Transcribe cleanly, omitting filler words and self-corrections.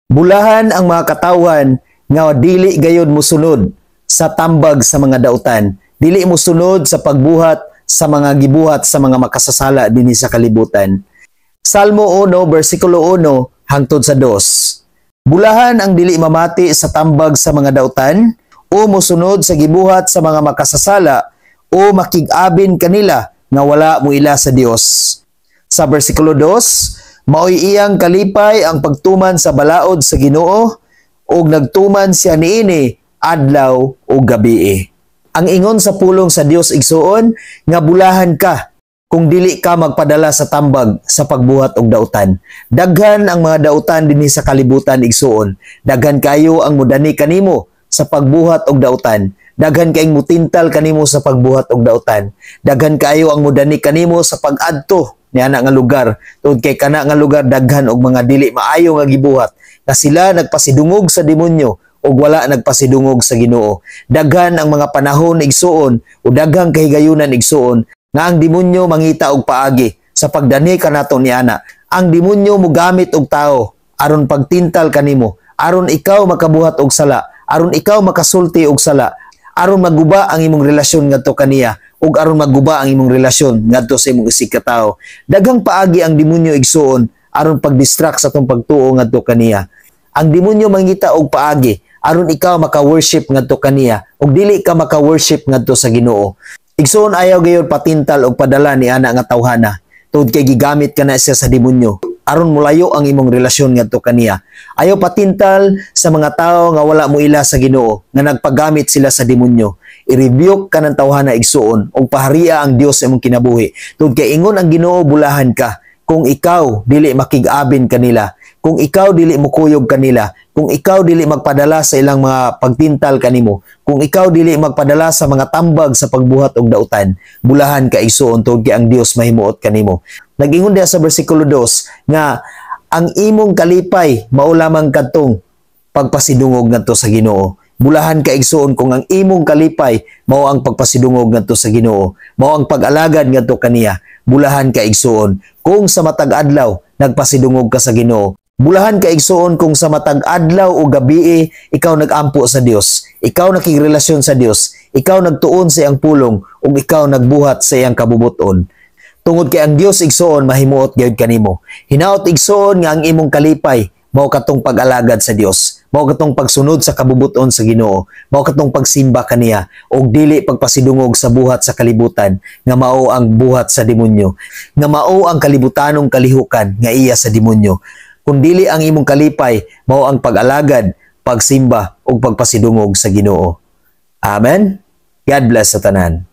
Bulahan ang mga katawhan nga dili gayod musunod sa tambag sa mga dautan, dili musunod sa pagbuhat sa mga gibuhat sa mga makasasala dinhi sa kalibutan. Salmo 1 bersikulo 1 hangtod sa 2. Bulahan ang dili mamati sa tambag sa mga dautan o musunod sa gibuhat sa mga makasasala o makig-abin kanila nga wala muila sa Dios. Sa bersikulo 2, maoy iyang kalipay ang pagtuman sa balaod sa Ginoo ug nagtuman siya niini adlaw ug gabii. Ang ingon sa pulong sa Dios, igsuon, nga bulahan ka kung dili ka magpadala sa tambag sa pagbuhat og dautan. Daghan ang mga dautan dinhi sa kalibutan, igsuon. Daghan kayo ang mudani kanimo sa pagbuhat og dautan. Daghan kayong mutintal kanimo sa pagbuhat og dautan. Daghan kayo ang mudani kanimo sa pag-adto niana nga lugar tungod kay kana nga lugar daghan og mga dili maayo nga gibuhat nga sila nagpasidungog sa demonyo ug wala nagpasidungog sa Ginoo. Daghan ang mga panahon, igsuon, o daghang kahigayunan, igsuon, nga ang demonyo mangita og paagi sa pagdani kanato niana. Ang demonyo mogamit og tao aron pagtintal kanimo, aron ikaw makabuhat og sala, aron ikaw makasulti og sala, aron maguba ang imong relasyon ngadto kaniya ug aron maguba ang imong relasyon ngadto sa imong isig katawo. Daghang paagi ang demonyo, igsuon, aron pag-distract sa atong pagtuo ngadto kaniya. Ang demonyo mangita og paagi aron ikaw maka-worship ngadto kaniya ug dili ka maka-worship ngadto sa Ginoo. Igsuon, ayaw gayud patintal og padala ni ana nga tawhana tungod kay gigamit ka na siya sa demonyo aron mulayo ang imong relasyon ngadto kaniya. Ayaw patintal sa mga tao nga wala mo ila sa Ginoo, nga nagpagamit sila sa demonyo. I-rebuke ka ng tawhana, igsuon, ug paharia ang Dios sa imong kinabuhi. Tungod kay ingon ang Ginoo, bulahan ka kung ikaw dili makig-abin kanila, kung ikaw dili mukuyog kanila, kung ikaw dili magpadala sa ilang mga pagtintal kanimo, kung ikaw dili magpadala sa mga tambag sa pagbuhat og dautan, bulahan ka, igsuon, tungod kay ang Dios mahimuot kanimo. Nag-ingon diha sa bersikulo 2 nga ang imong kalipay mao lamang kadtong pagpasidungog ngadto sa Ginoo. Bulahan ka, igsuon, kung ang imong kalipay mao ang pagpasidungog ngadto sa Ginoo, mao ang pag-alagad ngadto kaniya. Bulahan ka, igsuon, kung sa matag adlaw nagpasidungog ka sa Ginoo. Bulahan ka, igsuon, kung sa matag adlaw o gabii ikaw nagampo sa Dios, ikaw nakigrelasyon sa Dios, ikaw nagtuon sa iyang pulong ug ikaw nagbuhat sa iyang kabubuton. Tungod kay ang Dios, igsuon, mahimuot gyud kanimo. Hinaot, igsuon, nga ang imong kalipay mao katong pag-alagad sa Dios, mao katong pagsunod sa kabubuton sa Ginoo, mao katong pagsimba kaniya ug dili pagpasidungog sa buhat sa kalibutan nga mao ang buhat sa demonyo, nga mao ang kalibutanong kalihukan nga iya sa demonyo. Kung dili ang imong kalipay mao ang pag-alagad, pagsimba ug pagpasidungog sa Ginoo. Amen. God bless sa tanan.